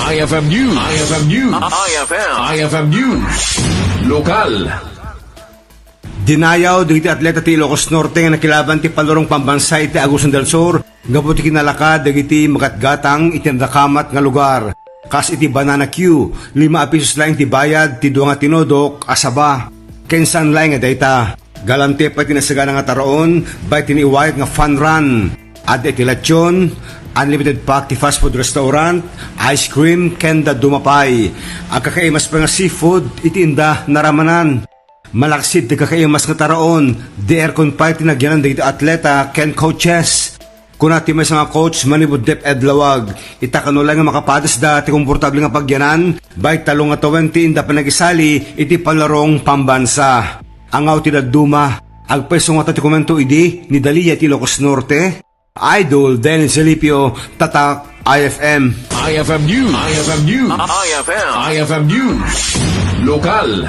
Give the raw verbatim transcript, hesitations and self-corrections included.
I F M News. I F M News. I F M. I F M News. Lokal. Dinayaw dagiti atleta ti Ilocos Norte nga nakilaban ti Panlorong Pambansa iti Agusan del Sur gapu ti kinalaka dagiti magatgatang iti nadakamat nga lugar. Kas iti banana cue, lima a pesos laeng ti bayad ti dua nga tinodok a saba. Ken saan laeng nga dayta. Galante pay ti nasagana nga taraon, bay ti naiwayat nga fun run. Adda iti lechon, unlimited pack ti fast food restaurant, ice cream, ken dadduma pay. Agkakaimas pay nga seafood iti inda naramanan. Malaksid ti kakaimas nga taraon, di aircon pay ti nagyanan dagiti atleta ken coaches. Kuna ti maysa nga coach manipud DepEd Laoag, ita kano laeng nga makapadasda ti komportable nga pagyanan, bay tallo nga tawen ti inda panagisali iti Panlorong Pambansa. Angaw ti dadduma, agpayso ngata ti komento idi ni Dalia ti Ilocos Norte. Idol Dennis Zalipio, Tatak I F M. I F M News. I F M News. I F M. I F M News. Lokal.